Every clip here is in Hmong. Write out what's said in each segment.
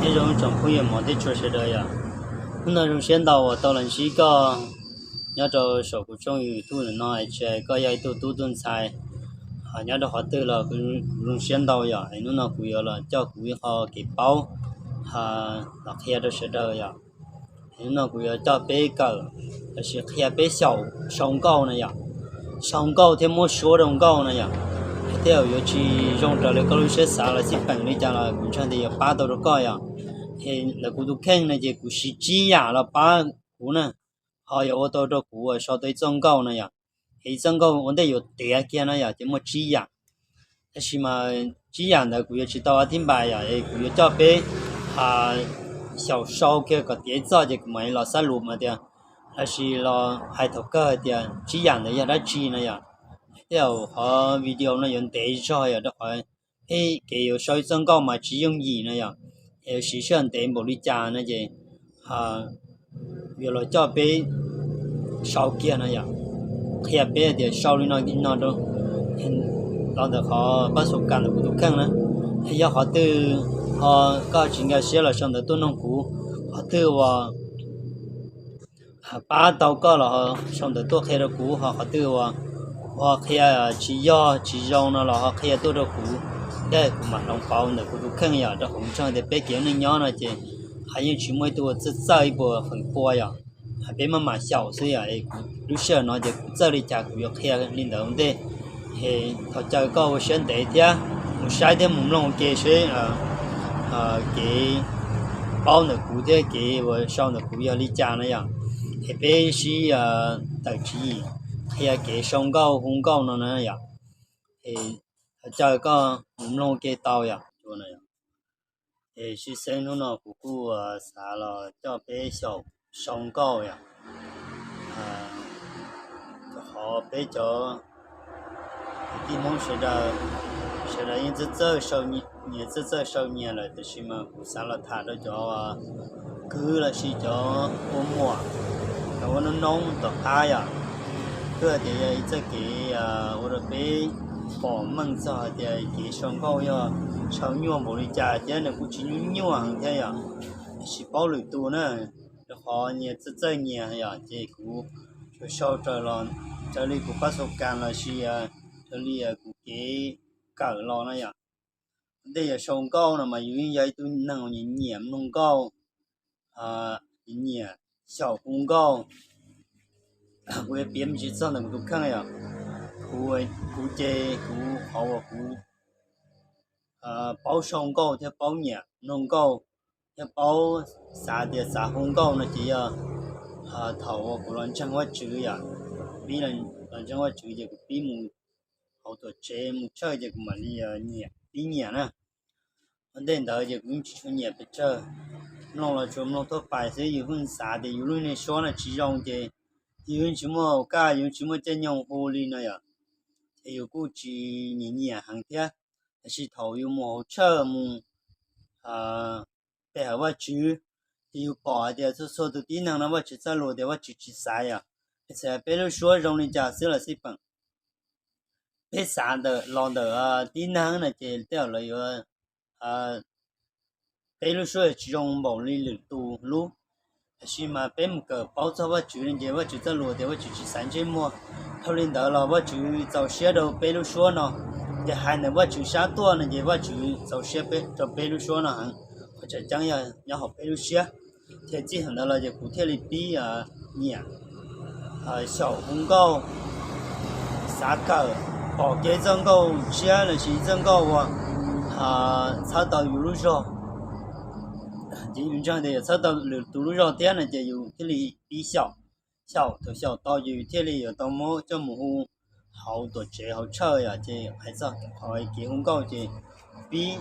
Nyob zoo tsoom phooj ywg mog, teb tshua sawv daws yom. Hnub no zoo siab ntau uas tau los ntsib koj nyob rau saum kuv tshooj YouTube no, tsis hais koj yog ib tug tub tug ntxhais nyob rau qhov twg los kuv zoo siab ntau yom. Hnub no kuv yuav los coj kuv ib qho kev paub los qhia rau sawv daws yom. Hnub no kuv yuav coj peb kawm los sis qhia peb xyaum sau nkauj na yom. Sau nkauj thiab muab suab rau nkauj na yom. Thiab yuav tsis zoo raws li koj lub siab xav los xij peem li cas los kuv ntseeg tias yuav pab tau rau koj yom. Ntawm kuv tus kheej no ces kuv siv tsib yam los pab kuv na, ho yuav ua tau rau kuv uas sau tau ib txoj nkauj na yom. Ib txoj nkauj ua ntej yuav tiav kiag na yom ces muaj tsib yam. Tab sis mas tsib yam ntawd kuv yuav tsis tau a thib npas yom, es kuv yuav coj peb xyaum sau kiag kom tiav ib txoj ces kuv mam li los xab lus mas tias, los sis los hais thaum kawg hais tias tsib yam ntawd yog dab tsi na yom. Thiab qhov video no yuav ntev zog yom, rau qhov peb kev yuav sau ib txoj nkauj mas tsis yooj yim na yom. Es siv sij hawm ntev npaum li cas no ces yuav los coj peb sau kiag no yom, qhia peb tias sau li no li no rau los ntawm qhov pab xu kas ntawm kuv tus kheej na. Yog qhov twg ho koj tsis nkag siab los sau ntawv tuaj noog kuv, qhov twg uas pab tau koj los sau ntawv tuaj qhia rau kuv, ho qhov twg uas qhia tsis yog tsis zoo no los ho qhia tuaj rau kuv, kuv mam hloov pauv ntawm kuv tus kheej yom, rau qhov kuv ntseeg tias peb kev ua neej nyob no ces yeej tsis muaj ib tug uas txawj txawj ib puas feem pua yom. Peb maj mam xyaum xwb yom, es kuv lub sij hawm no ces kuv txawj li cas kuv yuav qhia li ntawd ua ntej. Es thov caw koj ua siab ntev thiab mus saib thiab mus mloog ua ke seb kev paub ntawm kuv thiab kev uas sau ntawm kuv yog li cas na yom. Es peb sib tawm tswv yim qhia kev sau nkauj hu nkauj no na yom. Es thov caw koj mus mloog ua ke tau yom. Es sib xeeb hnub no kuv kuj xav los coj peb xyaum sau nkauj yom. Qhov peb cov kwv tij Hmoob sawv daws, sawv daws yeej txawj txawj sau nyias, txawj txawj sau nyias lawm, tab sis mas kuv xav los tham rau cov kwv los sis cov ua muam, cov ua noob noob tom qab yom. Twb hais tias yog ib txoj kev ua rau peb pom meej txog hais tias kev sau nkauj yog sau nyuaj npaum li cas thiab nws kuj tsis nyuaj nyuaj heev thiab yom. Tab sis paub lwm tus na, rau qhov nyias txawj txawj nyias yom, ces kuv tsuas sau raws los raws li kuv pab xu kas los sis raws li kuv kev kawm los na yom. Ua ntej yog sau nkauj no mas yus yeej yog ib tug neeg uas nyiam nyiam mloog nkauj, nyiam xyaum hu nkauj. Kuv yuav piav me ntsis txog ntawm kuv tus kheej yom. Kuv, kuv ces kuv qhov uas kuv paub sau nkauj thiab paub nyiam mloog nkauj thiab paub xav tias xav hu nkauj no ces yog thaum uas kuv los ntseeg Vajtswv yom. Pib los ntseeg Vajtswv ces kuv pib mus hauv tuam tsev mus tshawj ces kuv mam li nyiam, pib nyiam na. Ua ntej ntawd ces kuv yeej tsis tshua nyiam pes tsawg, mloog los tsuas mloog tuaj pais xwb, yus yeej xav tias yus lub niag suab no tsis zoo ces yus yeej tsis muaj hauv kaj, yus yeej tsis muaj caij nyoog hu li no yom. Ces yus kuj tsis nyiam nyiam heev thiab. Tab sis thaum yus mus hauv tshawj mus pe hawm Vajtswv, ces yus pom hais tias txhua txhua tus tib neeg no Vajtswv txoj lus tias Vajtswv tsis xaiv yom. Txawm peb lub suab zoo li cas xwb los xij peem, peb xav ntawm los ntawm tib neeg no ces tej zaum lawv yuav, peb lub suab yuav tsis zoo npaum li lwm tus lub. Tab sis mas peb mus kawm paub txog Vajtswv no ces Vajtswv txoj lus tias Vajtswv tsis xaiv ntsej muag. Dhau li ntawd los Vajtswv txaus siab rau peb lub suab no, ces hais ntawm Vajtswv sab tuaj no ces Vajtswv txaus siab rau peb lub suab no heev. Qhov tseem ceeb yog nyob hauv peb lub siab. Ces txij thaum ntawd los ces kuv thiaj li pib nyiam xyaum hu nkauj, xav kawm, pom kiag txoj nkauj tshiab los sis txoj nkauj uas txhawb tau yus lub zog, ces yus ntseeg tias yuav txhawb tau lwm tus lub zog thiab no ces yus thiaj li pib xyaum. Xyaum, thaum xyaum tau ces yus thiaj li yuav tau muab coj mus hu hauv tuam tsev hauv tshawj yom. Ces hais txog qhov kev hu nkauj ces pib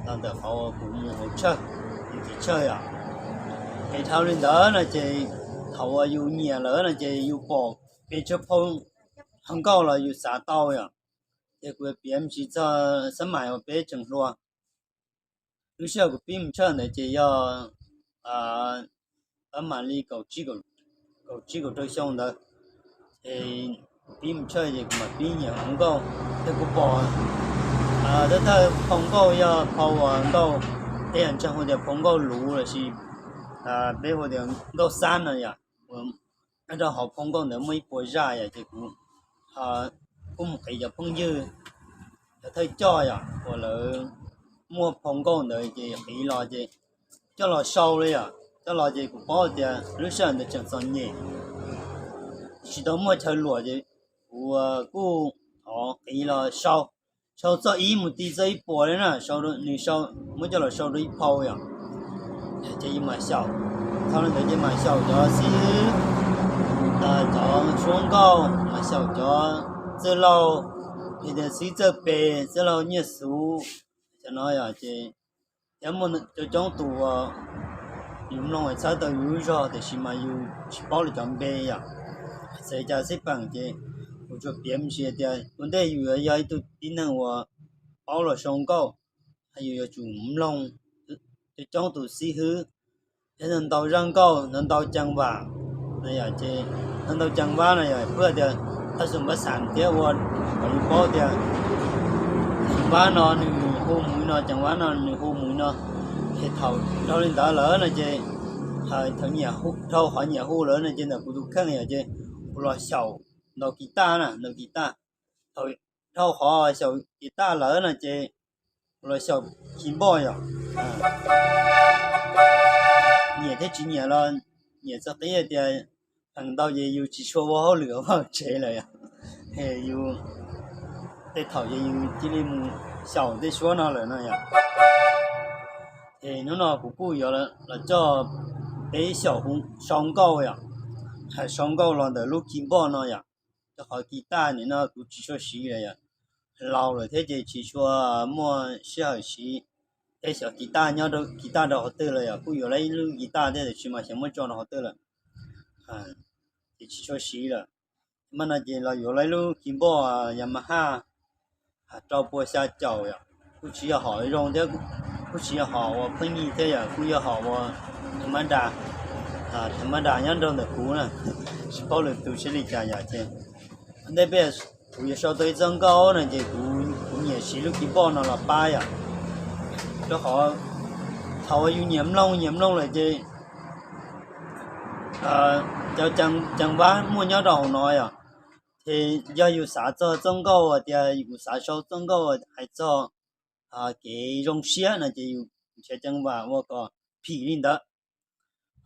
los ntawm qhov kuv mus hauv tshawj, mus tim tshawj yom. Ces dhau li ntawd no ces thaum uas yus nyiam lawm no ces yus pom pes tsawg phau nkauj los yus xav tau yom. Ces kuv yuav piav me ntsis txog xab mais uas peb tseem hluas. Lub sij hawm kuv pib mus tshawj ntawd ces yog pab mam li kaum tsib kaum rau xyoo ntawd. Ces kuv pib mus tshawj ces kuv mam pib nyiam hu nkauj. Ces kuv pom thawj thawj phau nkauj yog phau uas nkauj peb ntseeg hu tias phau nkauj luv lossis peb hu tias nkauj xab no yom. Nyob rau hauv phau nkauj ntawd muaj ib puas zaj yom, ces kuv kuj mus qiv cov phooj ywg, cov thawj coj yom, uas lawv muaj phau nkauj ntawd ces qiv los ces coj los sau li yom, coj los ces kuv paub tias lub sij hawm ntawd tseem txom nyem, tsis tau muaj chaw luam ces kuv kuj thov qiv los sau, sau txoj ib mus ti txoj ib puas li na, nws muab coj los sau rau ib phau yom. Ces yus mam xyaum, thaum li ntawd ces mam xyaum cov xib hwb, cov suab nkauj, mam xyaum cov txwj laug, hais tias xib txawj pes, txwj laug nyiaj xuv, cov no yom, ces thiab muaj coob coob tus uas yus mloog txhawb tau yus lub zog tiam sis mas yus tsis paub lawv cov npe yom. Txawm li cas xij peem ces kuv tsuas piav me ntsis tias ua ntej yus yuav yog ib tug tib neeg uas paub los sau nkauj, yus yuav tsum mloog coob coob tus xib hwb thiab ntau zaj nkauj, ntau ceev vam no yom, ces ntau ceev vam no yom, pab tias thab xum pab xam thiab ua kom yus paub tias ceev vam no nws hu mus li no, ceev vam no nws hu mus li no. Ces thaum dhau li ntawd lawm no ces, thaum dhau qhov nyiam hu lawm no ces ntawm kuv tus kheej yom, ces kuv los xyaum ntaus kiv taj na, ntaus kiv taj. Thaum dhau qhov xyaum kiv taj lawm no ces kuv los xyaum kis npoj yom. Nyiam thiab tsis nyiam los nyiam txog qib tias feem ntau ces yus tsis tshua ua hauj lwm vaj tsev lawm yom, yus tej thaum ces yus cia li mus xyaum tej suab no lawm no yom. Es hnub no kuv kuj yuav los coj peb xyaum sau nkauj yom, sau nkauj los ntawm lub kis npoj no yom. Rau qhov kiv taj nim no kuv tsis tshua siv lawm yom, laus lawm thiab ces tsis tshua muaj sij hawm siv. Peb xyaum kiv taj nyob rau kiv taj rau qhov twg lawm yom, kuj yuav lawm ib lub kiv taj thiab tiam sis mas xyov muab tso rau qhov twg lawm, ces tsis tshua siv lawm. Mas no ces los yuav lawm ib lub kis npoj Yamaha rau pua xya caum yom, kuj tsis yog hom zoo thiab, kuj tsis yog hom uas pheej yig thiab yom, kuj yog hom uas thav mab das, thav mab das nyob rau ntawm kuv na, tsis paub lwm tus siab li cas yom. Ces ua ntej peb, kuv yuav sau tau ib txoj nkauj no ces kuv nyiam siv lub kis npoj no los pab yom, rau qhov thaum uas yus nyiam mloog nyiam mloog lawm ces cov ceev vab muaj nyob rau hauv no yom. Ces yog yus xav txog txoj nkauj tias yus xav sau txoj nkauj hais txog kev zoo siab no ces yus nrhiav ceev vam ua kom phim li ntawd.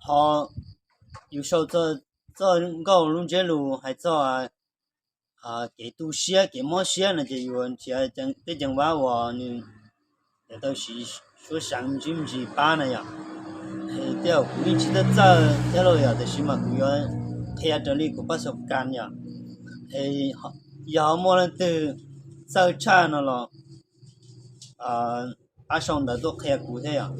Ho yus sau txog txoj nkauj lub ntsiab lus hais txog kev tu siab kev mob siab no ces yus nrhiav tej ceev vab uas nws tau siv suab seev me ntsis me ntsis pab na yom. Tej zaum kuv yeej tsis txawj txawj thiab los yom, tiam sis mas kuv yuav qhia raws li kuv paj xaum kas yom. Yog ho muaj leej twg txawj tshaj no los pab sau ntawv tuaj qhia kuv thiab yom.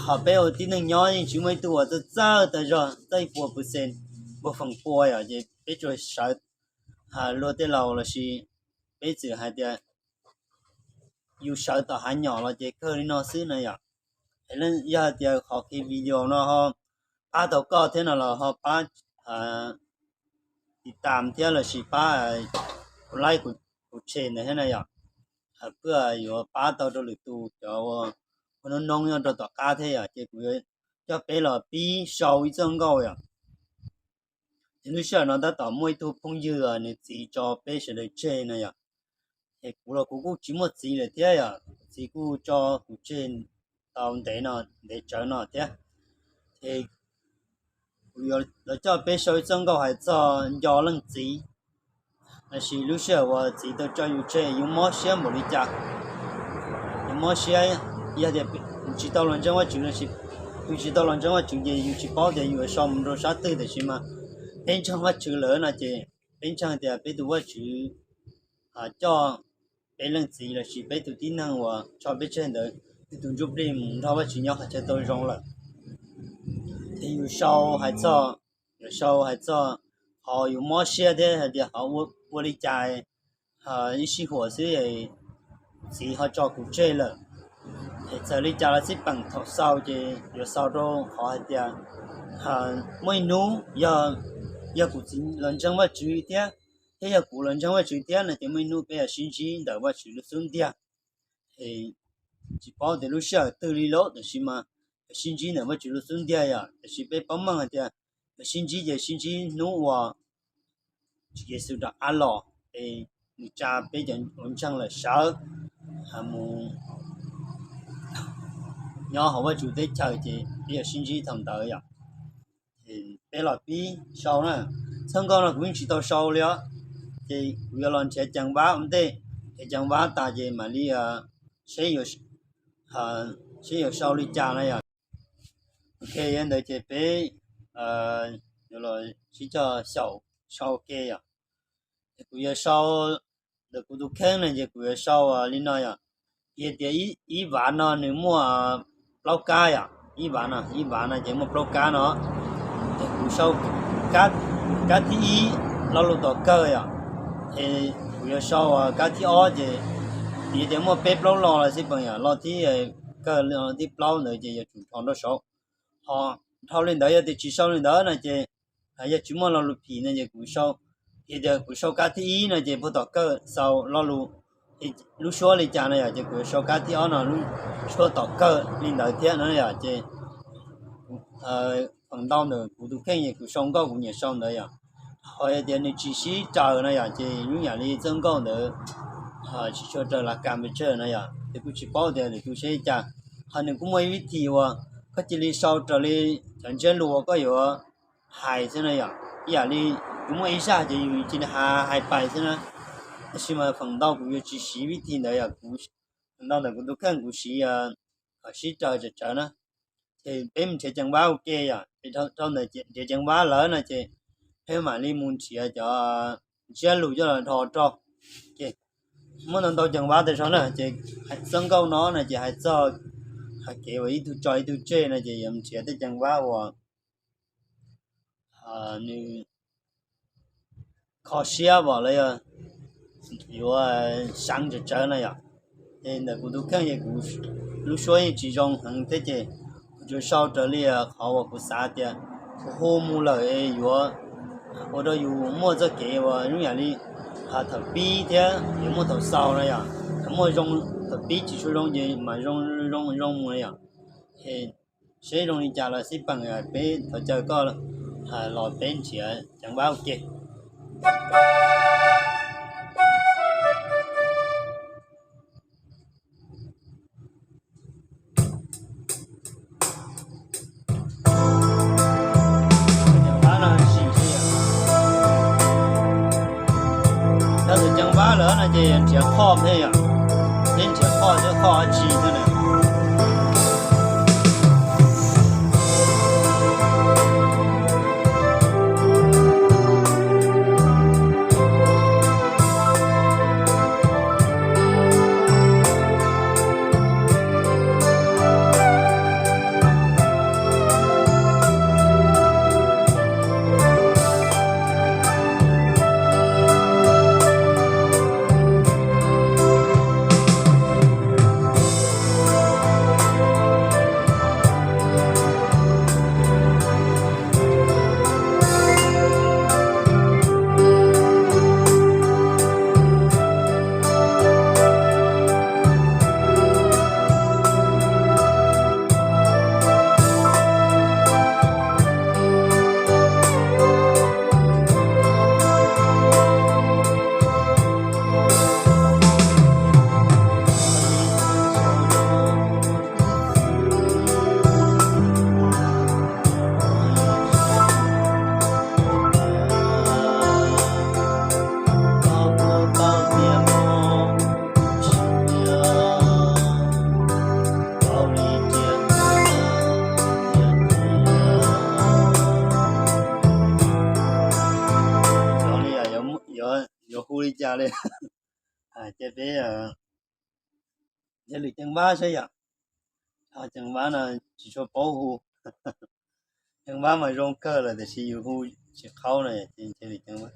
Ho peb ua tib neeg nyob yeej tsis muaj ib tug uas txawj txawj tag zog txawj ib puas pw xes npuag feem pua yom, ces peb tsuas sawv, luag tej laus lossis peb txwm hais tias yus sawv tom hav nyom los ces kawg li no xwb na yom. Yog hais tias qhov kev video no ho pab tau koj thiab no los ho pab tiv tam thiab lossis pab kuv like kuv tseg ntawd thiab na yom. Hais pab yuav pab tau rau lwm tus cov uas ua noob noob nyob rau tom qab thiab yom, ces kuv yuav coj peb los pib sau ib txoj nkauj yom. Ces lub sij hawm no tab tom muaj ib tug phooj ywg nws txiv tso peb sawv daws tseg no yom. Ces kuv los kuv kuj tsis muaj txiv lawm thiab yom, txiv kuj tso kuv tseg tau ntev no, ntev tsawv no thiab. Ces kuv yuav los coj peb sau ib txoj nkauj hais txog nco leej txiv, lossis lub sij hawm uas txiv tau tso yus tseg yus mob siab npaum li cas. Yus mob siab, yog tias yus tsis tau los ntseeg Vajtswv lossis yus tsis tau los ntseeg Vajtswv ces yus tsis paub tias yus yuav sau mus rau sab twg, tiam sis mas peb ntseeg Vajtswv lawm no ces peb ntseeg tias peb tus Vajtswv coj peb leej txiv lossis peb tus tib neeg uas tso peb tseg ntawd, peb tus ntsuj plig mus nrog Vajtswv nyob qhov chaw tau zoo lawm. Ces yus sau hais txog, yus sau hais txog qhov yus mob siab thiab hais tias qhov ua li cas ib sij huam xwb txiv ho tso kuv tseg lawm. Es txawm li cas los xij peem thaum xaus ces yuav xaus rau qhov hais tias muaj ib hnub yog, yog kuv txiv los ntseeg Vajtswv thiab, thiab yog kuv los ntseeg Vajtswv thiab no ces muaj ib hnub peb yuav sib ntsib ntawm Vajtswv lub xub ntiag. Es tsis paub tias lub sij hawm twg li lawm, tab sis mas yog sib ntsib ntawm Vajtswv lub xub ntiag yom. Tab sis peb paub meej hais tias yog sib ntsib ces sib ntsib hnub uas Tswv Yexus rov qab los es nws tsa peb cov uas ntseeg lawm sawv mus nyob hauv Vajtswv teb chaws, ces peb yuav sib ntsib thaum ntawd yom. Peb los pib sau na. Txheej nkauj no kuv yeej tsis tau sau li os, ces kuv yuav los nrhiav ceev vab ua ntej. Nrhiav ceev vab tas ces mam li seb yuav sau li cas na yom. Ok, yog ntawd ces peb yuav los sib cog xyaum sau ke yom. Ces kuv yuav sau, ntawm kuv tus kheej no ces kuv yuav sau li no yom. Yog tias ib vav no nws muaj plaub kab yom, ib vav no, ib vav no ces muaj plaub kab no, ces kuv sau kab thib ib lo lus tom kawg yom. Ces kuv yuav sau kab thib ob ces, yog tias muaj peb plaub lo los xij peem yom, lo thib kawg, lo thib plaub ntawd ces yuav tsum rho nrau saud. Ho dhau li ntawd yog tias tsis sau li ntawd no ces yog tsis muaj lo lus phim no ces kuv sau, yog tias kuv sau kab thib ib no ces puag tom kawg xaus lo lus, lub suab li cas no yom, ces kuv yuav sau kab thib ob no lub suab tom kawg li ntawd thiab no yom. Ces feem ntau ntawm kuv tus kheej ces kuv sau nkauj kuv nyiam sau ntawd yom. Ho yog tias nws tsis sib raws no yom, ces lub yam li txheej nkauj ntawd tsis tshua raws las kas pes tsawg no yom, ces kuj tsis paub tias lwm tus seb li cas. Ho nws kuj muaj ib vib thi uas koj cia li sau raws li cov ntsiab lus uas koj yuav hais xwb na yom. Ib yam li yus muaj ib zaj ces yus cia li hais hais pais xwb na. Tab sis mas feem ntau kuv yuav tsis siv vib thi ntawd yom, feem ntau ntawm kuv tus kheej kuv siv kom sib raws tsawv tsawv na. Ces peb mus nrhiav ceev vab ua ke yom, ces dhau ntawd nrhiav ceev vab lawm no ces peb mam li mus nrhiav cov ntsiab lus coj los dhos rau. Ces muaj ntau ntau ceev vab tas zog na, ces txheej nkauj no no ces hais txog hais kev uas ib tug tso ib tug tseg no ces yuav nrhiav tej ceev vab uas nws kho siab os los yog yuav seev tsawv tsawv na yom. Ces ntawm kuv tus kheej ces kuv lub suab yeej tsis zoo heev thiab ces kuv tsuas sau raws li qhov uas kuv xav tias kuv hu mus lawm es yuav ua rau yus muaj txoj kev uas zoo yam li thaum pib thiab yuav muaj thaum xaus na yom. Thaum muaj zoo, thaum pib tsis tshua zoo ces mas zoo zoo zoo mus na yom. Seb zoo li cas los xij peem, peb thov caw koj los peb nrhiav ceev vab ua ke. Ceev vab no sim xwb yom. Thaum ceev vab lawm no ces nrhiav qhoj thiab yom. Peb nrhiav qhoj thiab qhoj dab tsi thiab na. Yuav hu li cas li? Ces peb nrhiav lwm ceev vab saib yom. Ceev vab no tsis tshua paub hu. Ceev vab mas zoo kawg lawm tiam sis yus hu tsis qhaub no ces nrhiav lwm ceev vab.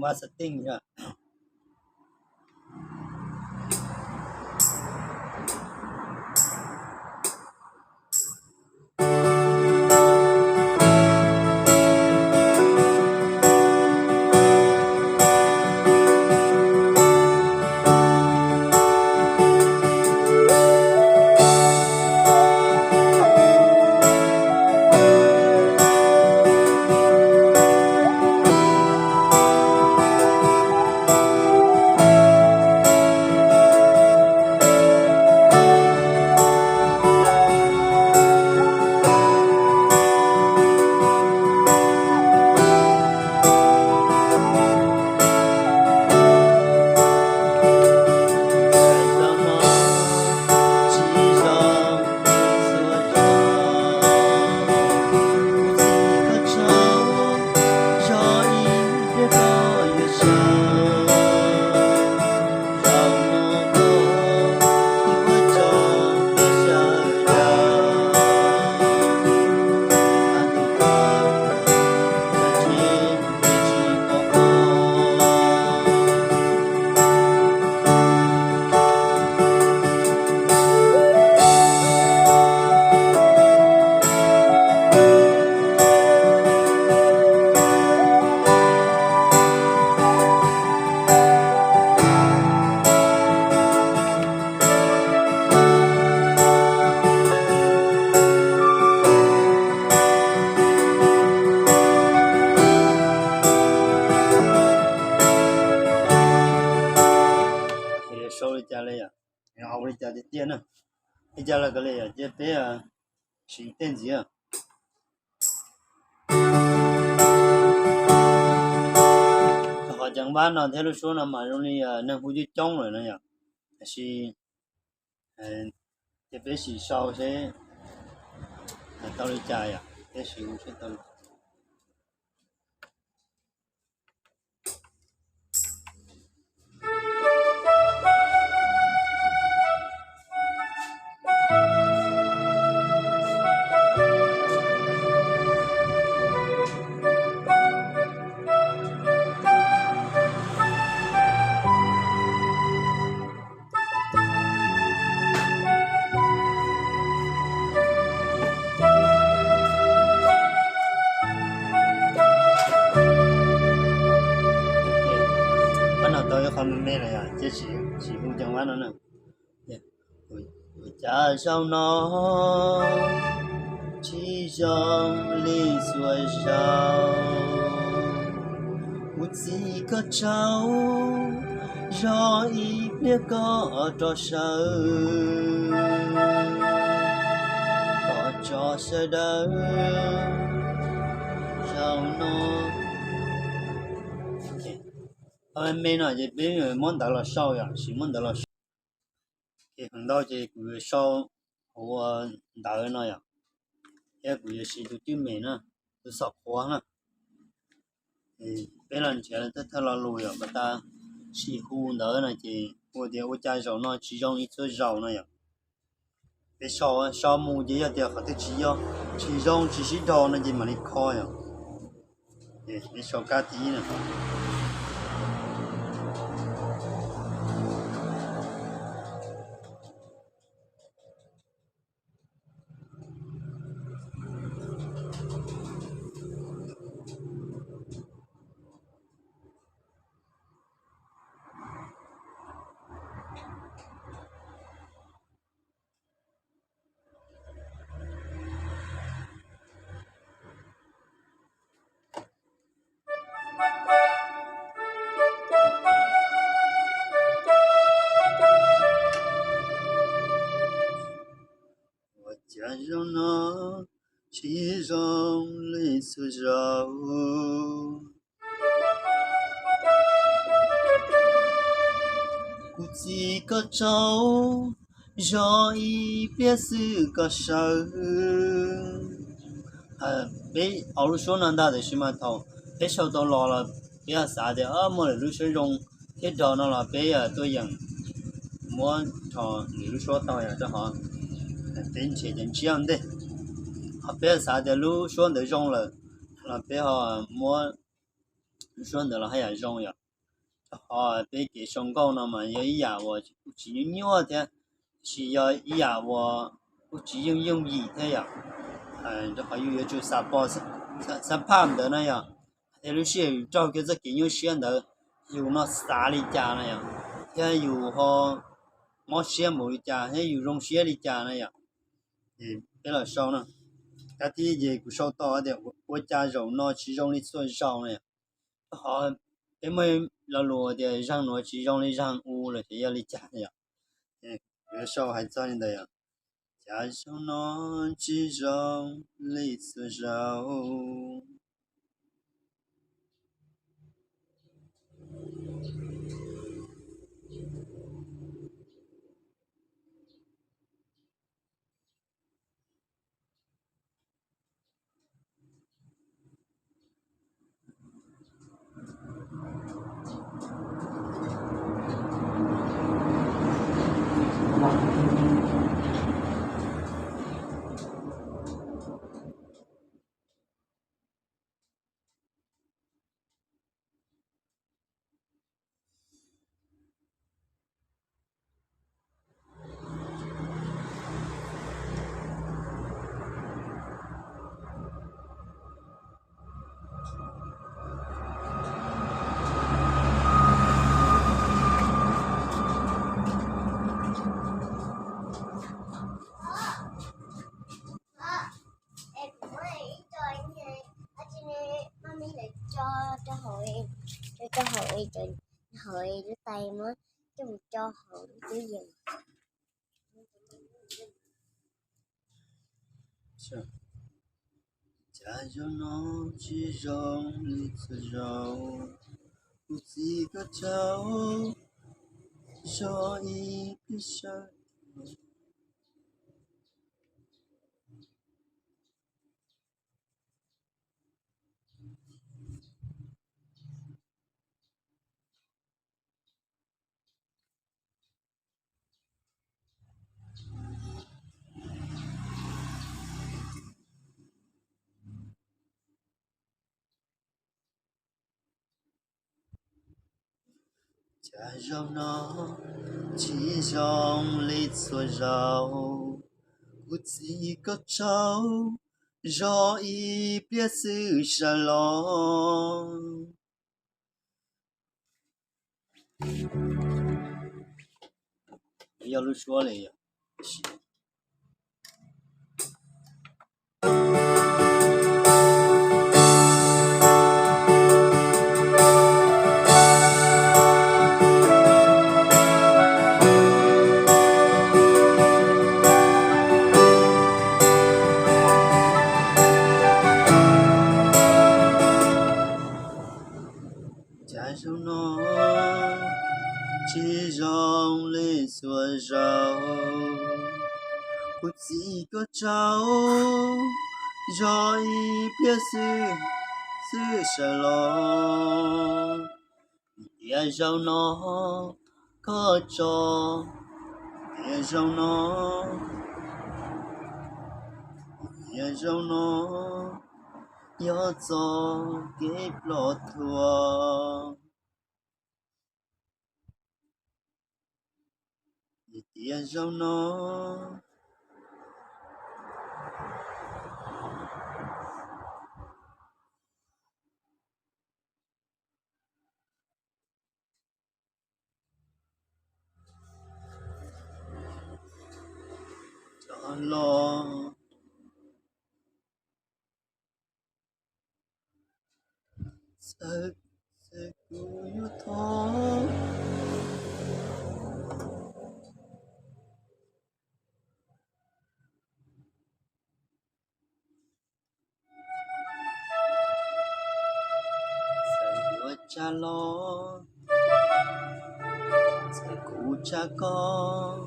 Vaj xav teej yog. Sau li cas li yom? Hauv li cas tiag tiag na? Li cas los kav liam, cia peb siv tej ntxiv. Qhov ceev vab no thiab lub suab no mas zoo li neeg hu coob coob lawm no yom. Tab sis cia peb sim sau seb tau li cas yom, peb sim hu seb tau li cas. Pab no tau ib qho me me lawm yom, ces sim hu ceev vab no na. Ua cas zaum no tsis zoo li txhua zaus, kuv txiv koj tsaug, zog ib pliag koj rov sawv, koj tso sawv daws zaum no. Me me no ces peb muab ntawv los sau yom, sim muab ntawv los sau. Ces feem ntau ces kuv yuav sau hauv ntawv no yom, thiab kuv yuav siv tus cwj mem na, tus xom qhuav na. Peb los nrhiav thawj thawj lo lus yom, pas tas sim hu ntawd no ces hu tias ua cas zaum no tsis zoo li txhua zaus no yom. Peb sau, sau mus ces yog tias qhov twg tsis yog, tsis zoo tsis sib dhos no ces mam li kho yom. Peb sau kab thib ib no. Ua cas zaum no tsis zoo li txhua zaus, kuv txiv koj tsaug, zog ib pliag xwb koj sawv. Peb au lub suab no ntag, tiam sis mas thaum peb sau tau los los peb xav tias muaj lwm lub suab zoo thiab dhos no los peb tuaj yeem muab rho lwm lub suab tau yom, rau qhov peb nrhiav ces ntsiab ntej. Ho peb xav tias lub suab ntawd zoo lawm los peb ho muab Lub suab ntawd los haj yam zoo yom. Rau qhov peb kev sau nkauj no mas yog ib yam uas kuj tsis nyuaj nyuaj thiab, tab sis yog ib yam uas kuj tsis yooj yooj yim thiab yom. Rau qhov yus yuav tsum xav pom, xav phaj ntawd na yom, thiab lub sij hawm yus raug kiag txoj kev nyuaj siab ntawd, yus no xav li cas na yom, thiab yus ho mob siab npaum li cas thiab yus zoo siab li cas na yom. Peb los sau na. Kav thib ces kuv sau tau tias ua cas zaum no tsis zoo li txhua zaus na yom. Rau qhov peb muaj lo lus tias zaug nuav tsis zoo li zaug u los ces yog li cas na yom. Kuv yuav sau hais txog li ntawd yom. Cas zaum no tsis zoo li txhua zaus. Rau hauv, rau hauv lub tais muab coj mus rau hauv lub twb yees. Cas zaum no tsis zoo li txhua zaus, kuv txiv koj tsaug zog ib pliag sawv los. Cas zaum no tsis zoo li txhua zaus, kuv txiv koj tsaug zog ib pliag xwb sawv los. Yog lub suab li yom. Cas zaum no tsis zoo li txhua zaus, kuv txiv koj tsaug zog ib pliag xwb, xwb sawv los. Tias zaum no koj tso, tias zaum no, tias zaum no yog txoj kev ploj thuav. Tias zaum no cov los txawm, txawm kuv yuav thov. Txawm yuav tsa los, txawm kuv tsa koj.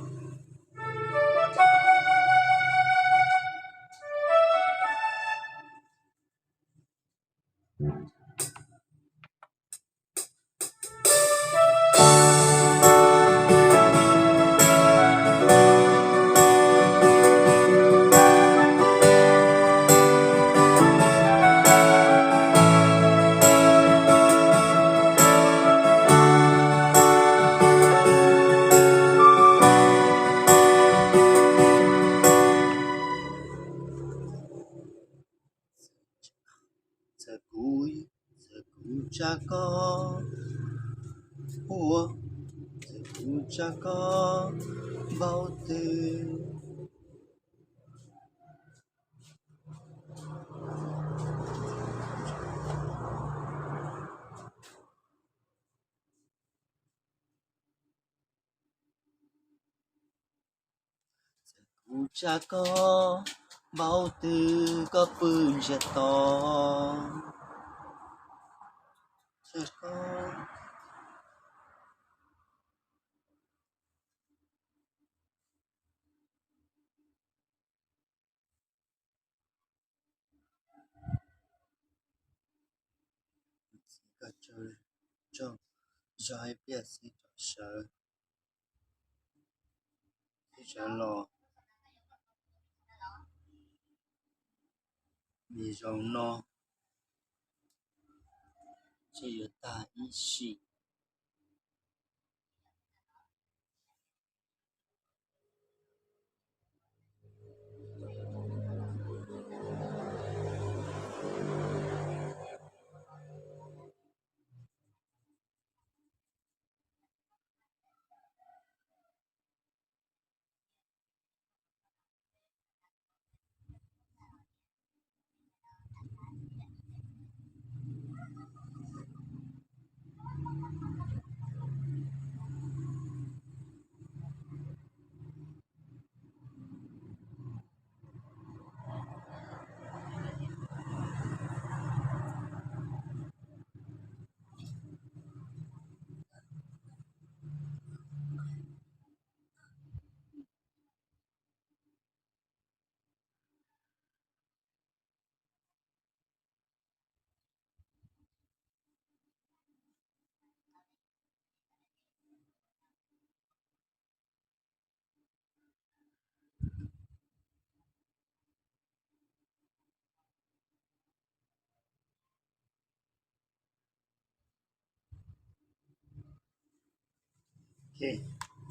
tsa koj npaum twg. Kuv tsa koj npaum twg koj pw ntsiag to. Tsa koj txiv koj tsaug zog ib pliag xwb rov sawv, sawv los. Vim zaum no tseem yuav tag ib sim.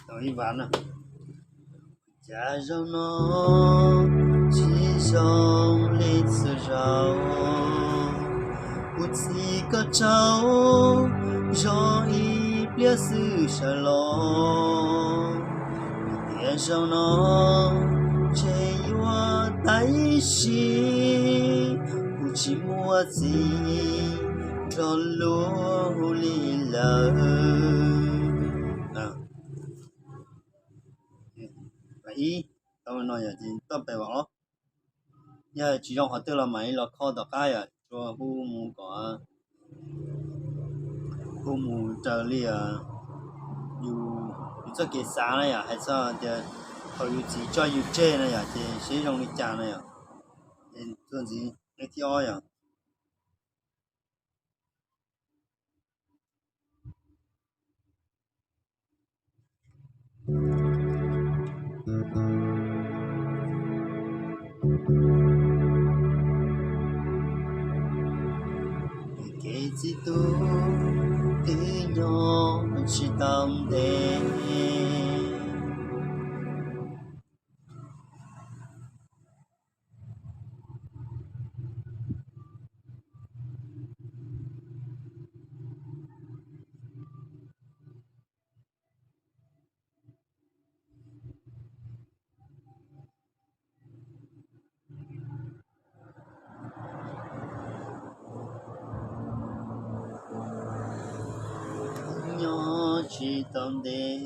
Tau ib vas no. Cas zaum no tsis zoo li txhua zaus, kuv txiv koj tsaug zog ib pliag xwb sawv los. Tiam zaum no tseem yuav tag ib sim, kuv tsis muaj txiv nrog luag li lawm. Ib, tau no yom, ces toj pem vas ob. Yog tsis zoo qhov twg los mam li los kho tom qab yom, tsuas hu mus kom, hu mus raws li yus, yus txoj kev xav na yom, hais txog tias thaum yus txiv tso yus tseg na yom, ces seb zoo li cas na yom. Ces txuas ntxiv leej thib ob yom. Kev txi tub twb nyob tsis tau ntev. Nyob tsis tau ntev.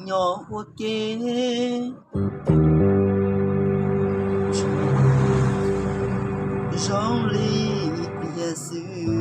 Nyob ua ke zoo li pliag xwb.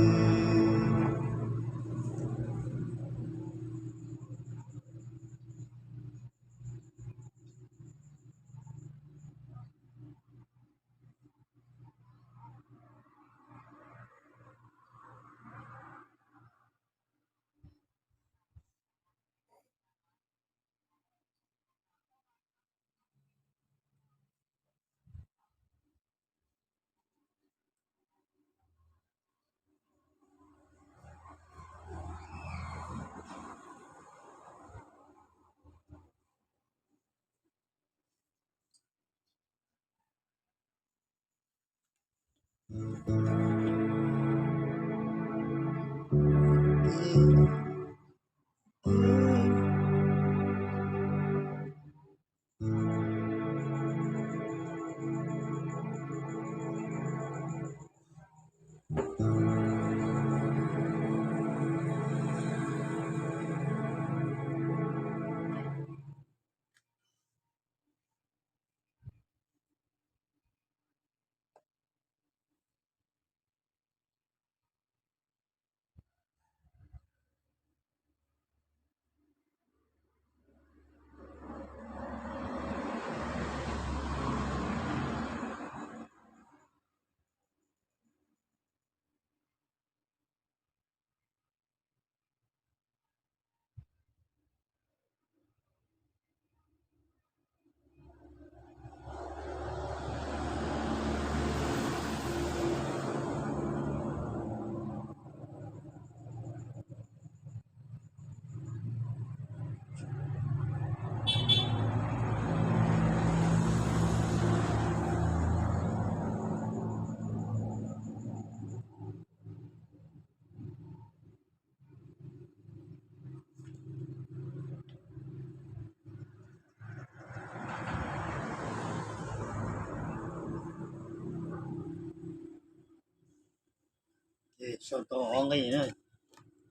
Sau tau ob nqe na,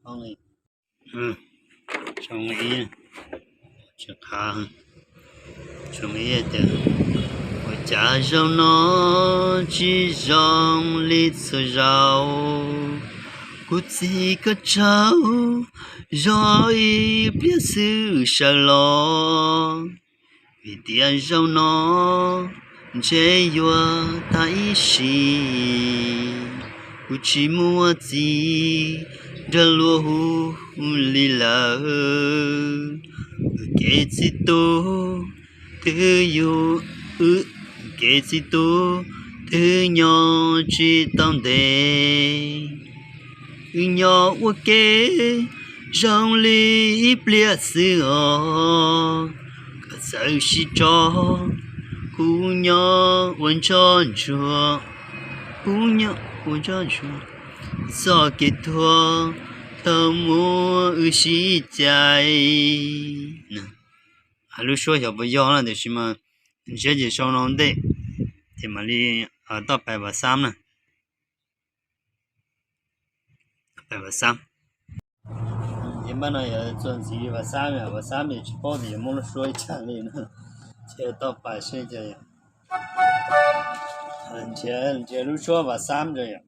ob nqe. Sau nqe ib, tsis qab, sau nqe ib tias, ua cas zaum no tsis zoo li txhua zaus, kuv txiv koj tsaug zog ib pliag xwb sawv los, vim tias zaum no ntshe yuav tag ib sim, kuv tsis muaj txiv nrog luag hu li lawm. Wb kev txiv tub twb yug, wb kev txiv tub twb nyob tsis tau ntev, wb nyob ua ke zoo li ib pliag xwb os. Koj txawm sib tso, kuv nyob ua ntsoj ntsuag, kuv nyob ua ntsoj ntsuag, txoj kev tuag tau muab wb sib cais. Lub suab xyov puas yog na, tiam sis mas ntshe ces sau no ntej ces mam li toj pais Vam Xab na. Pais Vam Xab. Ces npaj no yuav txuas ntxiv Vam Xab, Vam Xab ces tsis paub tias yuav muaj lub suab ib tsam li no, ces toj pais seb cas. Nrhiav lub suab Vam Xab ntawd yom.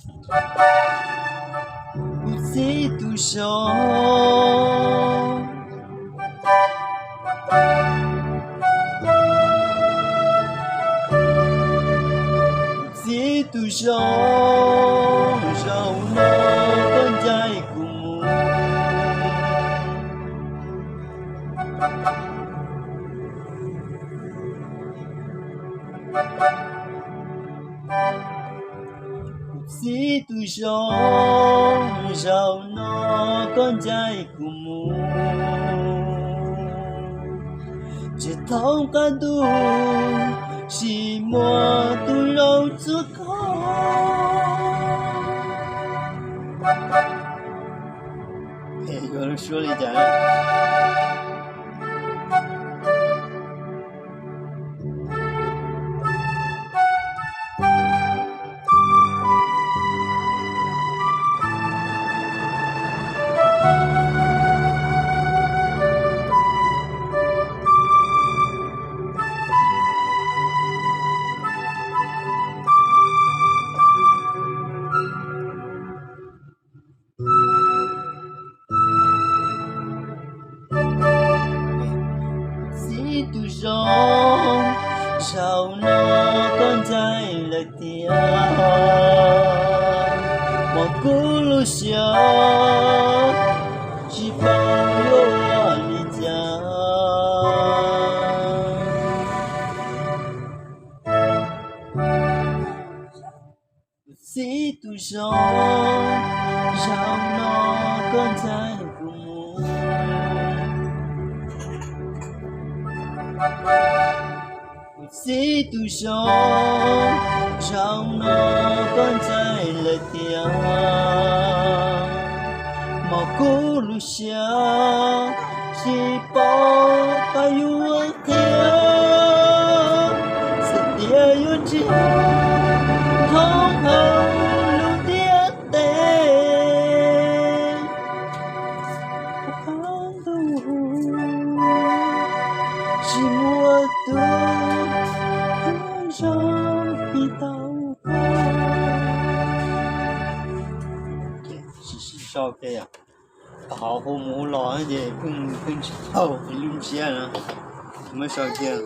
Kuv txib tus zoo, kuv txib tus zoo, zaum no koj ncaim kuv mus. Kuv txib tus zoo, zaum no koj ncaim kuv mus. Tsis thoob qab ntuj, tsis muaj tus zoo txog koj. Yuav suab li cas? Txib tus zoo, zaum no koj ncaim lawm tiag, mas kuv lub siab tsis paub yuav ua li cas. Kuv txib tus zoo, zaum no koj ncaim kuv mus. Kuv txib tus zoo, zaum no koj ncaim lawm tiag, mas kuv lub siab tsis paub qab yuav qhia, xav tias yuav tsis thoob hauv lub ntiaj teb. Qab ntuj tsis muaj tus zoo li tau koj. Sau kiag, qhov hu mus hu los ces pheej tsis tau lub ntsiab na. Muab sau kiag.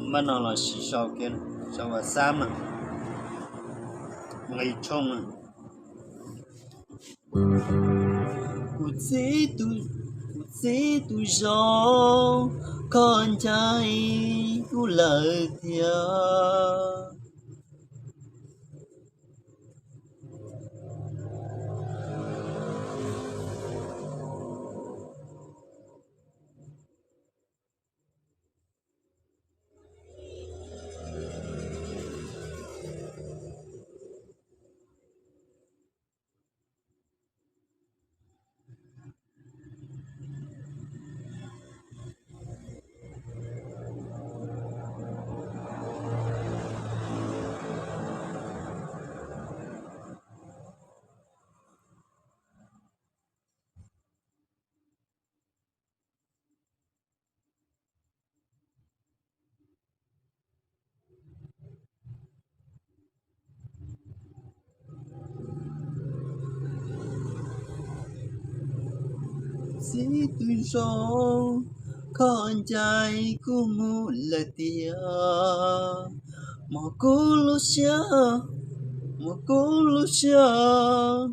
Npaj no los sis sau kiag, sau WhatsApp na, nqis tshooj na. Kuv txib tus zoo, koj ncaim kuv lawm tiag. Txib tus zoo, koj ncaim kuv mus lawm tiag, mas kuv lub siab, mas kuv lub siab.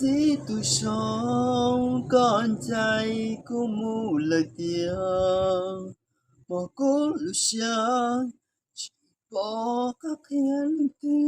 Txiv tus zoo, koj ncaim kuv mus lawm tiag, muab kuv lub siab tsis pom qab qhia leej twg.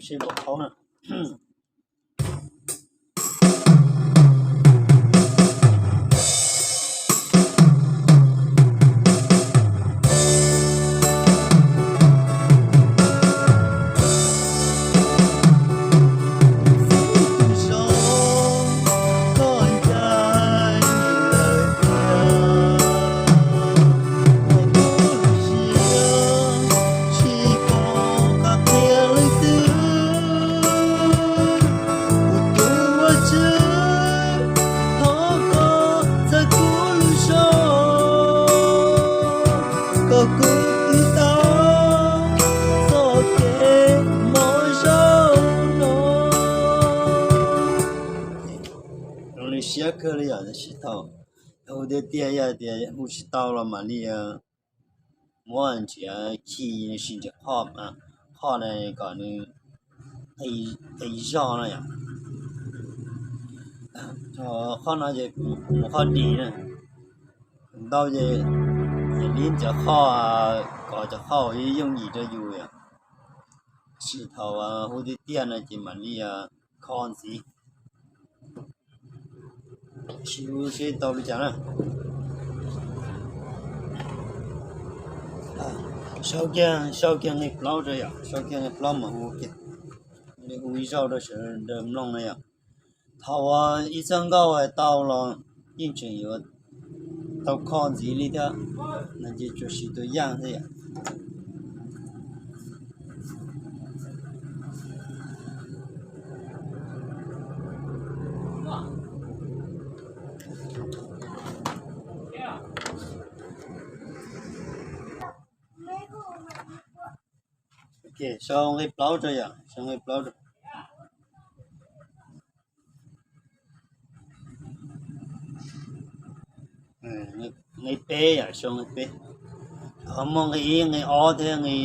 Seb npaum qhov na. Ua tus Vajtswv, thov koj txhawb kuv lub zog, kom kuv tiv tau txoj kev mob zaub no. Zoo li siab kawg li yom, tab sis thaum hu tiag tiag yog tias hu tsis tau los mam li muab nrhiav khi, sim nrhiav qhov, qhov na kom nws qis zog no yom. Qhov no ces mus qhov dim na, ntau ces yog li cov qhov, kom cov qhov yooj yim rau yus yom. Tab sis thaum hu tiag tiag no ces mam li kho ntxiv. Sim ua seb tau li cas na. Sau kiag, sau kiag nqe plaub rau yom, sau kiag nqe plaub mas hu kiag, li hu ib zaug rau sawv daws mloog na yom. Thaum uas ib txoj nkauj hais tau los yeej tseem yuav tau kho ntxiv li thiab, no ces tsuas siv tus yaj xwb yom. Ok, sau nqe plaub rau yom, sau nqe plaub rau. Nqe peb yom, sau nqe peb. Ho muaj nqe ib, nqe ob thiab nqe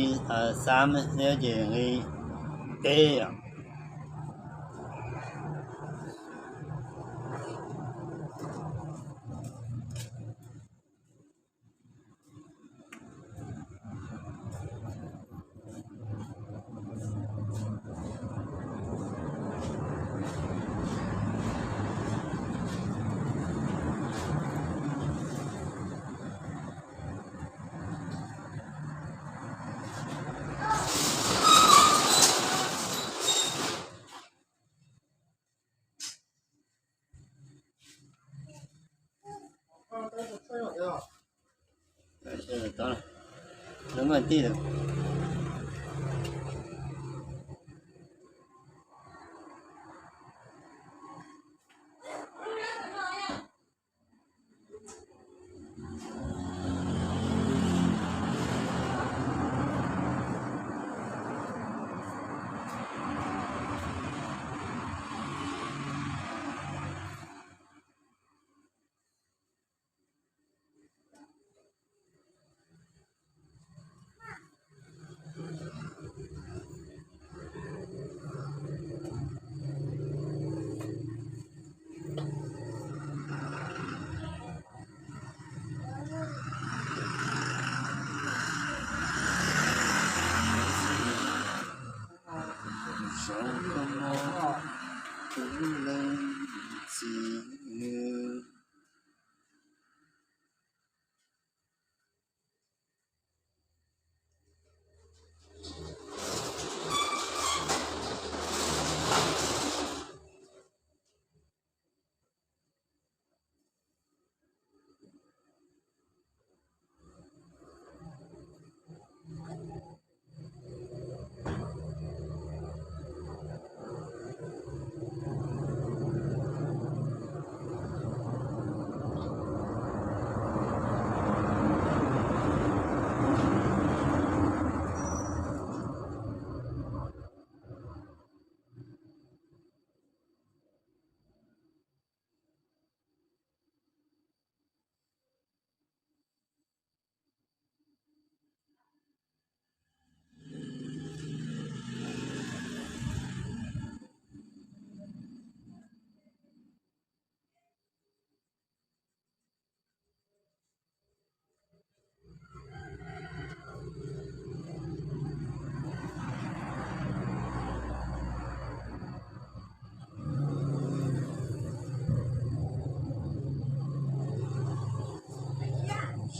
xab thiab ces nqe peb yom. Tau, lub nkoj tij lawm. Zoo koj mog, kuv leej txiv.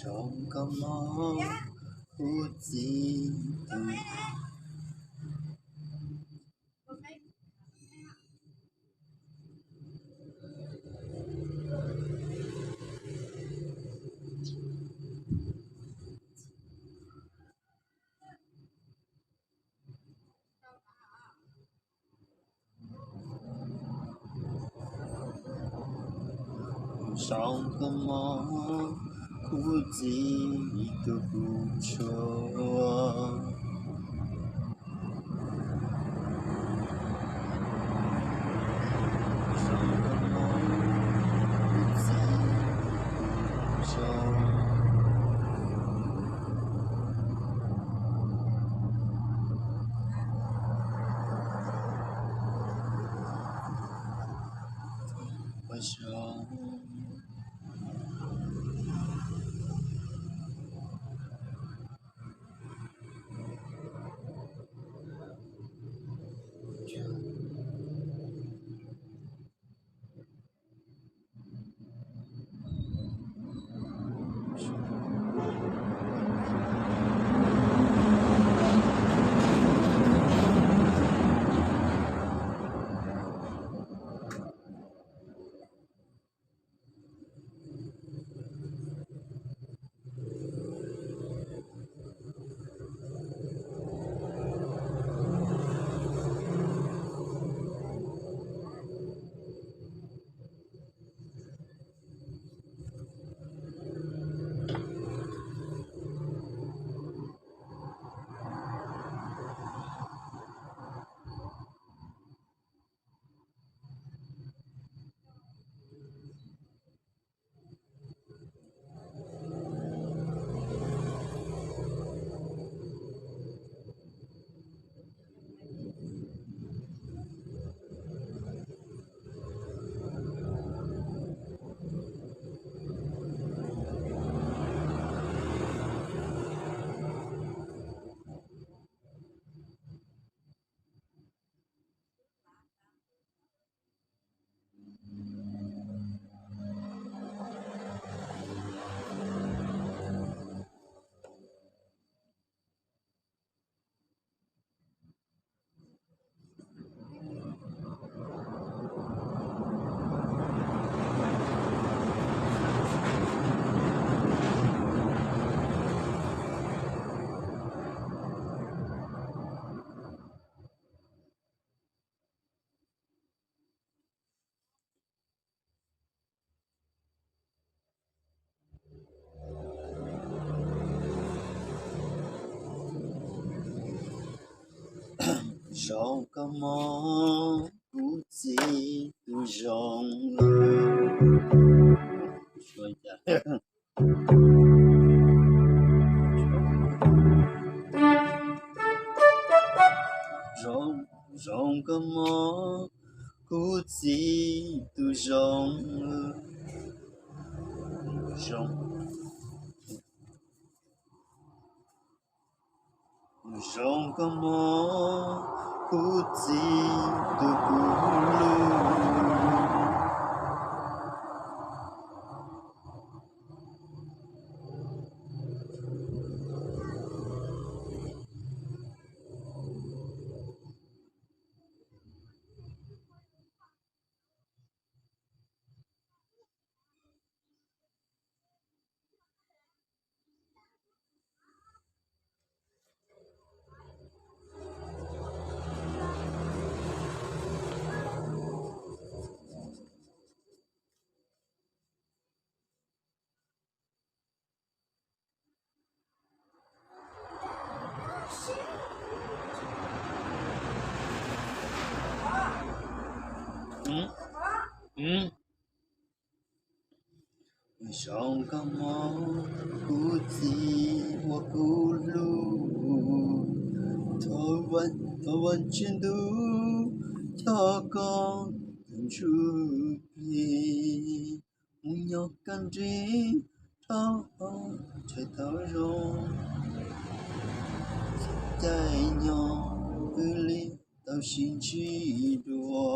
Zoo koj mog, kuv txiv tus. Zoo koj mog, kuv txiv tus kub tshua. Zoo koj mog, kuv txiv tus kub tshua. Ua zoo. Zoo koj mob kuv txiv tus zoo. Zoo koj mob kuv txiv tus zoo. Zoo koj mob kuv txiv tus kub lug. Zoo koj mob kuv txiv uas kuv hlub, thov Vaj Tswv Ntuj coj koj tus ntsuj plig mus nyob kaj nrig rau hauv tsev tau zoo, caij nyoog wb li tau sib ntsib dua.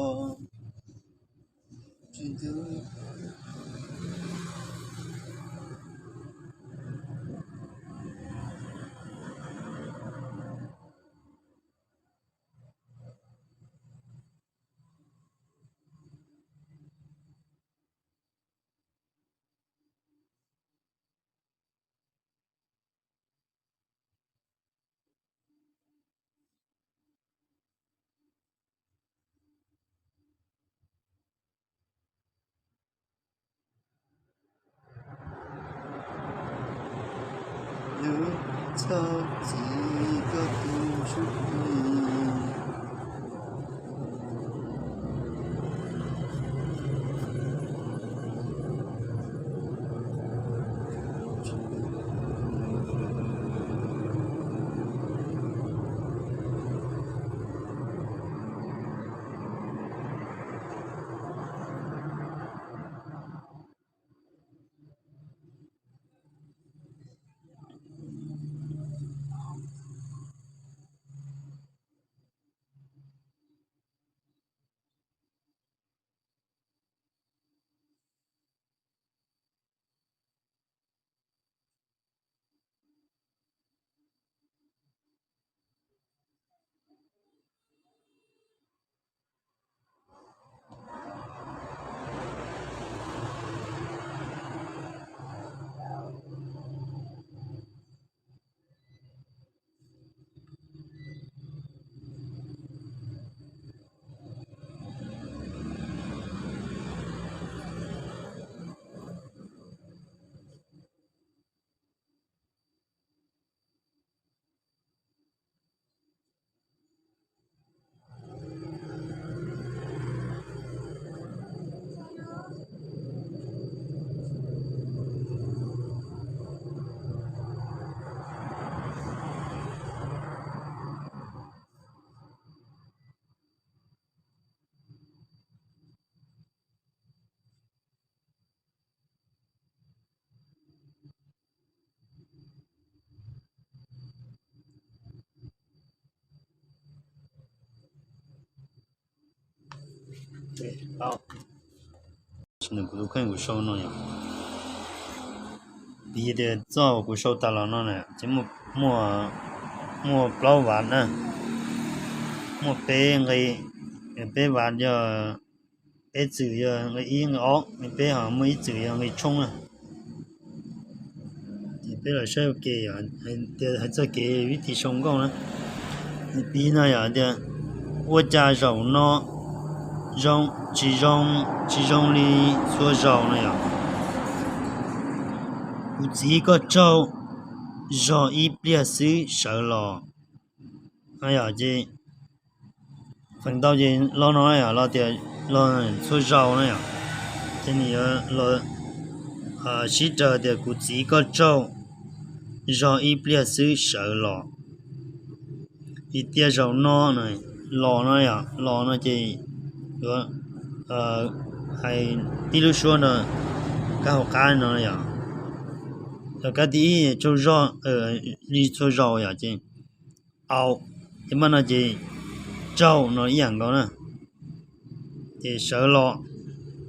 Yus txhob txwv koj tus ntsuj plig. Kuv tus kheej kuv sau no yom, piv tias txoj kuv sau tas los no na ces muaj plaub vav na, muaj peb nqe, peb vav yog, peb txwm yog nqe ib nqe ob, nqe peb ho muaj ib txwm yog nqe tshoob na. Ces peb los saib ua ke, hais txoj kev vib tis sau nkauj na. Piv no yog tias, ua cas zaum no zoo, tsis zoo, tsis zoo li txhua zaus no yom. Kuv txiv koj tsaug, zog ib pliag xwb sawv los. Yog ces Feem ntau ces los no yom, los tias los txhua zaus na yom, ces nws yuav los sib raws tias kuv txiv koj tsaug zog ib pliag xwb sawv los. Vim tias zaum no, los no yom, los no ces yuav hais tib lub suab no, kab hauv qab no yom, kab thib ib tsaug zog li txhua zaus yom, ces au, ces maj no ces tsaug no ib yam nkaus na. Ces sawv los,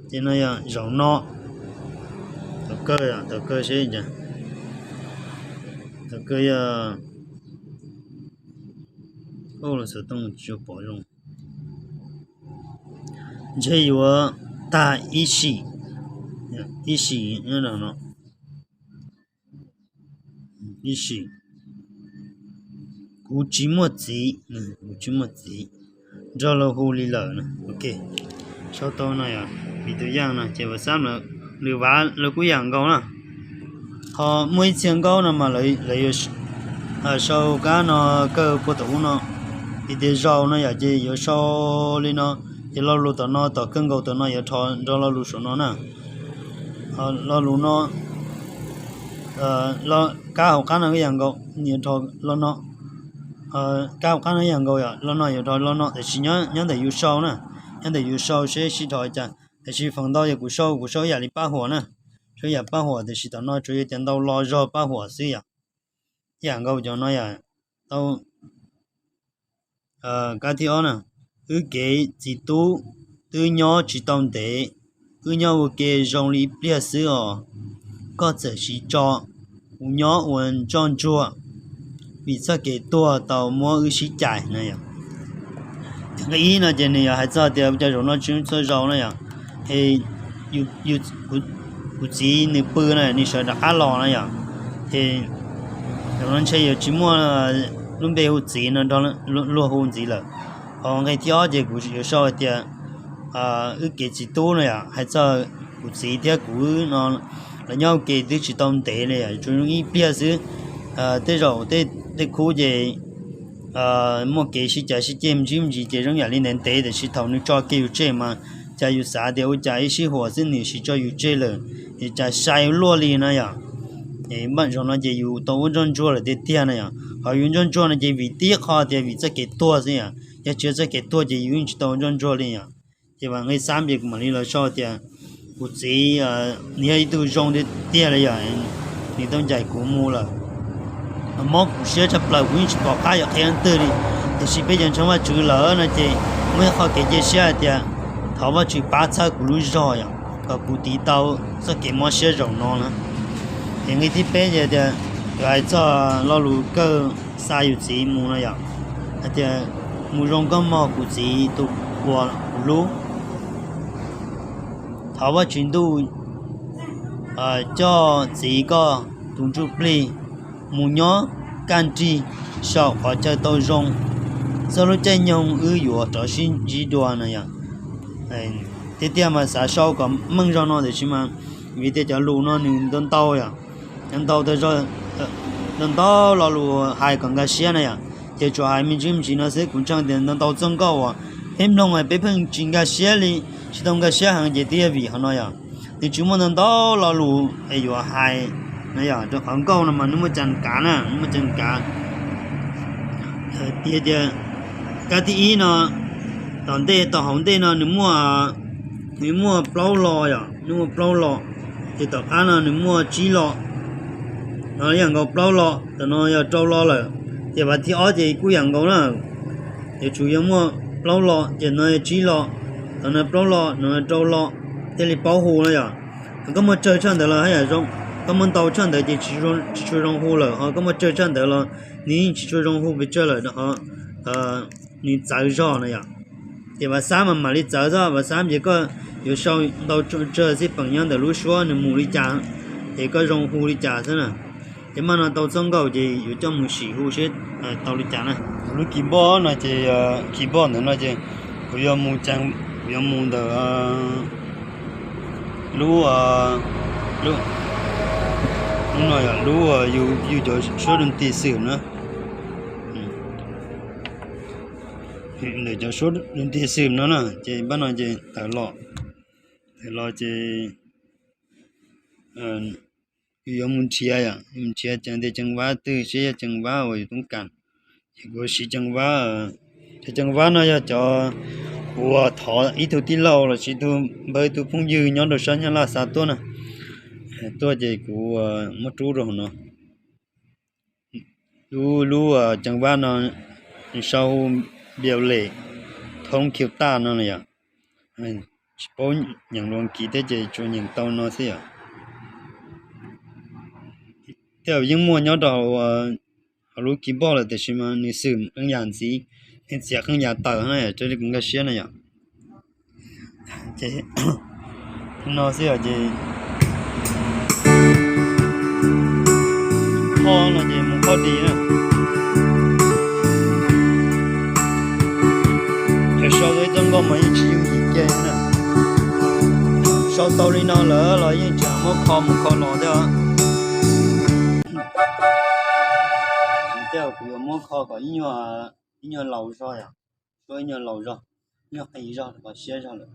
ces no yog zaum no. Thaum kawg, thaum kawg seb, thaum kawg yog, xov tooj tsis pom zoo. Ntshe yuav tag ib sim, ib sim no, ib sim. Kuv tsis muaj txiv, kuv tsis muaj txiv, nrog luag hu li lawm. Ok, sau tau no yom, vim tus yaj no ces vas xab lwm vav lawv kuj yam nkaus na. Ho muaj ib txhia nkauj no mas lawv yuav sau kab no kawg puag tom ub no. Vim tias zaum no yom ces yuav sau li no, ces lo lus tom no tom kawg nkaus tom no yuav rho nrog lo lus saum no na. Lo lus no, kab hauv qab no yam nkaus, yuav rho lo no. Kab hauv qab no yam nkaus yom, lo no yuav rho lo no, tiam sis nyob ntawm yus sau na, nyob ntawm yus sau seb sib rho li cas. Tiam sis feem ntau yog kuv sau, kuv sau ib yam li paj huam na, sau ib yam paj huam, tiam sis tom no tsuas yog tias ntau lo zog paj huam xwb yom. Ib yam nkaus cov no yom, tau. Kab thib ob na, wb kev txiv tub twb nyob tsis tau ntev, wb nyob ua ke zoo li ib pliag xwb os, koj txawm siv tso, kuv nyob ua ntsoj ntsuag, vim txoj kev tuag tau muab wb sib cais na yom. Nqe ib no ces nws yog hais txog tias ua cas zaum no tsis txhua zaus na yom, es kuv txiv nws pw na, nws sawv rov qab los na yom, ces zaum no ntshe yuav tsis muaj lub npe hu txiv no nrog luag hu ntxiv lawm. Ho nqe thib ob ces kuv yuav sau hais tias wb kev txiv tub no yom, hais txog kuv txiv thiab kuv no, lawv nyob ua ke twb tsis tau ntev li yom, tsuas zoo ib pliag xwb. Tej zaum tej khub ces muaj kev sib cav sib ceg me ntsis me ntsis ces zoo yam li ntev ntev, tiam sis thaum nws tso kiag yus tseg mas cas yus xav tias ua cas ib sij huam xwb nws siv tso yus tseg lawm, es cas sai luaj li no yom. Npaj zaum no ces yus tau ua ntsoj ntsuag lawm tiag tiag na yom. Ho yus ntsoj ntsuag no ces vim tib qho tias vim txoj kev tuag xwb yom, yog tsis yog txoj kev tuag ces yus yeej tsis tau ua ntsoj ntsuag li yom. Ces vas nqe xab ces kuv mam li los sau tias kuv txiv nws yog ib tug zoo tiag tiag li yom, nws tau ncaim kuv mus lawm, mob kuv siab tshaj plaws, kuv yeej tsis pom qab yuav qhia leej twg li. Tiam sis peb cov ntseeg Vajtswv lawm no ces muaj ib qho kev cia siab hais tias thov Vajtswv pab txhawb kuv lub zog yom, kom kuv tiv tau txoj kev mob siab zaum no na. Ces nqe thib peb ces tias yuav hais txog lo lus kawg xa yus txiv mus no yom, hais tias mus zoo koj mog kuv txiv tus uas kuv hlub. Thov Vajtswv ntuj coj txiv koj tus ntsuj plig mus nyob kaj nrig saum qhov chaw tau zoo, txog lub caij nyoog wb yuav rov sib ntsib dua no yom. Tiag tiag mas xav sau kom meej zog no tiam sis mas vim tias cov lus no nws ntau ntau yom, ntau ntau, ntau ntau lo lus hais kom nkag siab na yom, ces tsuas hais me ntsis me ntsis no xwb. Kuv ntseeg tias ntau ntau txoj nkauj uas peb mloog peb pheej tsis nkag siab li, tsis tau nkag siab heev ces twb yog vim qhov no yom. Nws tsis muaj ntau ntau lo lus es yuav hais no yom, rau qhov nkauj no mas nws muaj cas kav na, nws muaj cas kav. Tias tias kab thib ib no, tom ntej tom hauv ntej no nws muaj, nws muaj plaub lo yom, nws muaj plaub lo. Ces tom qab no nws muaj tsib lo, no yog nkaus plaub lo, tom no yog rau lo lawm. Ces vas thib ob ces kuj yam nkaus na, yuav tsum yog muaj plaub lo, ces no yog tsib lo, tom no plaub lo, no yog rau lo, thiaj li paub hu no yom. Koj muaj tsawg tshaj ntawd los haj yam zoo, koj muaj ntau tshaj ntawd ces tsis tshua zoo hu lawm, ho koj muaj tsawg tshaj ntawd los nws yeej tsis tshua zoo hu pes tsawg lawm, nws txawv zog no yom. Ces vas xab mas mam li txawv xwb, vas xab ces koj yuav sau ntau tsawg xij peem nyob ntawm lub suab nws mus li cas, ces koj zoo hu li cas xwb na. Ces maj no tau txoj nkauj ces yuav coj mus sim hu seb tau li cas na. Lub kis npoj no ces, kis npoj ntawm no ces kuv yuav mus, kuv yuav mus ntawm lub, lub no yog lub yus cov suab dua nti xwm na. Ntawm cov suab ntiag xwm no na ces npaj no ces tawm los, tawm los ces yus yuav mus nrhiav yom, mus nrhiav cov tias ceev vab twg, seb yog ceev vab uas yus toob kas. Ces kuv siv ceev vab, cov ceev vab no yog cov kuv thov ib tug tij laug los sis tus npawg tus phooj ywg nyob rau sab Nyab Laj xa tuaj na, tuaj ces kuv muab rub rau hauv no. Lub, lub ceev vab no nws sau hu Bible thoob khiu taj no na yom. Tsis paub nyeem lus Askiv thiab ces tsuas nyeem tau no xwb yom. Tej zaum yeej muaj nyob rau hauv lub keyboard lawm tiam sis mas nws xwm qee yam ntxiv, nws txiav qee yam tawm na, raws li kuv nkag siab na yom. Ces no xwb os, ces qhov no ces mus qhov di na. Ces sau tau ib txoj nkauj mas yeej tsis yooj yim kiag na. Sau tau li no lawm los yeej tseem muab kho mus kho los thiab. Tej zaum kuv yuav muab kho kom ib nyuag laus zog yom, ib nyuag laus zog, ib nyuag qis zog kom siab zog lawm.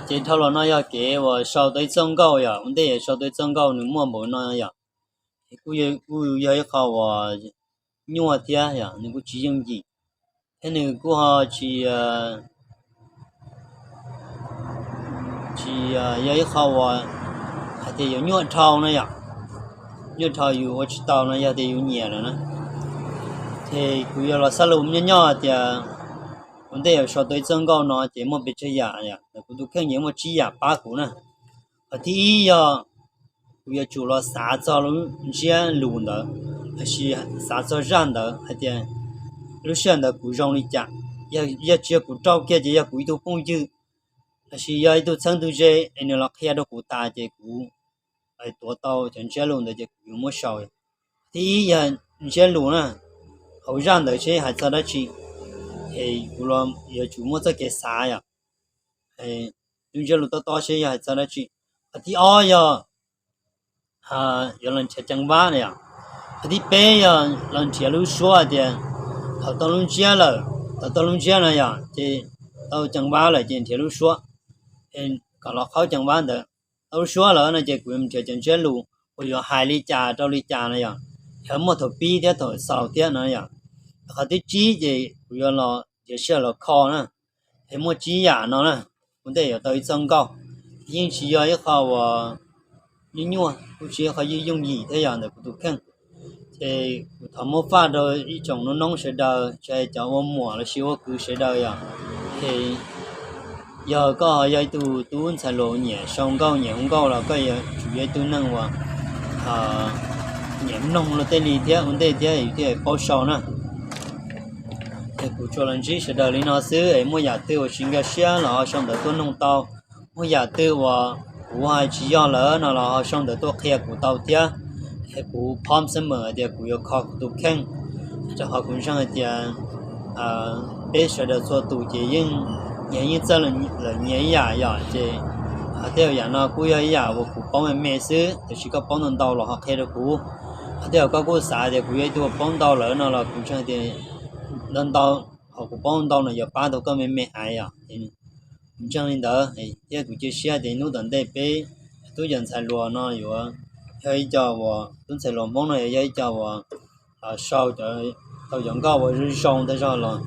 Ces dhau los no yog kev uas sau tau ib txoj nkauj yom, ua ntej yuav sau tau ib txoj nkauj nws muaj npaum no yom. Kuj yog ib qho uas nyuaj thiab yom, nws kuj tsis yooj yim, thiab nws kuj ho tsis tsis yog ib qho uas hais tias yuav nyuaj dhau na yom. Nyuaj dhau yus ua tsis tau no yog tias yus nyiam lawm na. Ces kuv yuav los xab lus nyob nyob tias ua ntej yuav sau tau ib txoj nkauj no ces muaj pes tsawg yam yom, kuv tus kheej ces muaj tsib yam pab kuv na. Qhov thib ib yog kuv yuav tsum los xav txog lub ntsiab lus ntawd, lossis xav txog zaj ntawd hais tias lub sij hawm ntawd kuv zoo li cas. Yog tsis yog kuv rau kiag ces yog kuv ib tug phooj ywg lossis yog ib tug txheeb tug ze es nws los qhia rau kuv tas ces kuv tuav tau cov ntsiab lus ntawd ces kuv yuav muab sau. Thib ib yog ntsiab lus na, hauv zaj ntawd seb hais txog dab tsi, es kuv yuav tsum muaj txoj kev xav yom. Lub ntsiab lus tob tob seb yog hais txog dab tsi. Qhov thib ob yog yuav los nrhiav ceev vab na yom. Qhov thib peb yog los nrhiav lub suab hais tias thaum tau lub ntsiab lawm, thaum tau lub ntsiab no yom ces tau ceev vab lawm ces nrhiav lub suab kom los qhaub ceev vab ntawd. Tau lub suab lawm no ces kuv yuav nrhiav cov ntsiab lus uas yuav hais li cas rau li cas no yom, yog muaj thaum pib thiab thaum xaus thiab no yom. Qhov thib tsib ces kuv yuav los nrhiav sij hawm los kho na. Es muaj tsib yam no na, ua ntej yuav tau ib txoj nkauj, yeej tsis yog ib qho uas nyuaj nyuaj, kuj tsis yog ib qho yooj yooj yim thiab yom ntawm kuv tus kheej. Ces kuv thov muab faj rau ib tsoom noob noob sawv daws, tsis hais cov ua muam lossis ua kwv sawv daws yom. Ces yog koj ho yog ib tug tub ntxhais hluas nyiam sau nkauj nyiam hu nkauj los koj yuav tsum yog ib tug neeg uas nyiam mloog luag tej li thiab ua ntej thiab yus thiaj paub sau na. Es kuv tsuas los ntsib sawv daws li no xwb es muaj yam twg uas tsis nkag siab los ho sau ntawv tuaj noog tau. Muaj yam twg uas kuv hais tsis yog lawm no los ho sau ntawv tuaj qhia kuv tau thiab. Es kuv phom xab mam hais tias kuv yuav kho kuv tus kheej, rau qhov kuv ntseeg hais tias peb sawv daws txhua tus ces yeej nyias yeej txawj lawm nyias ib yam yom. Ces tej yam no kuj yog ib yam uas kuv paub me me xwb, tiam sis koj paub ntau ntau los ho qhia rau kuv. Tej yam koj kuj xav tias kuv yog ib tug uas paub ntau lawm no los kuv ntseeg tias ntau ntau, qhov kuv paub ntau no yuav pab tau koj me me hais yom. Kuv ntseeg li ntawd thiab kuv cia siab tias hnub tom ntej peb tub cov ntxhais hluas no yuav yog ib co uas, tub ntxhais hluas Hmoob no yuav yog ib co uas sau tau cov nkauj uas zoo zoo tag zog los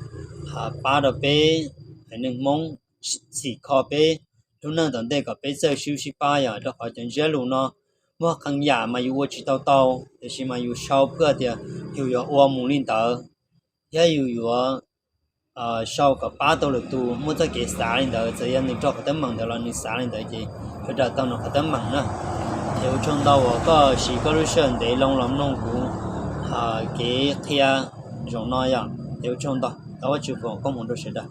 pab rau peb haiv neeg Hmoob, xim kho peb lub neej tom ntej kom peb txawj sib sib pab yom. Rau qhov cov ntsiab lus no muaj qee yam mas yus ua tsis tau tau, tiam sis mas yus sau pliag tias yus yuav ua mus li ntawd, thiab yus yuav sau kom pab tau lwm tus muaj txoj kev xav li ntawd, txawm yog nws raug qhov teeb meem ntawd los nws xav li ntawd ces yuav ras tau nws qhov teeb meem na. Ces ua tsaug ntau uas koj siv koj lub sij hawm ntev loo los mloog kuv kev qhia zaum no yom. Ces ua tsaug ntau, thov Vajtswv foom koob hmoov rau sawv daws.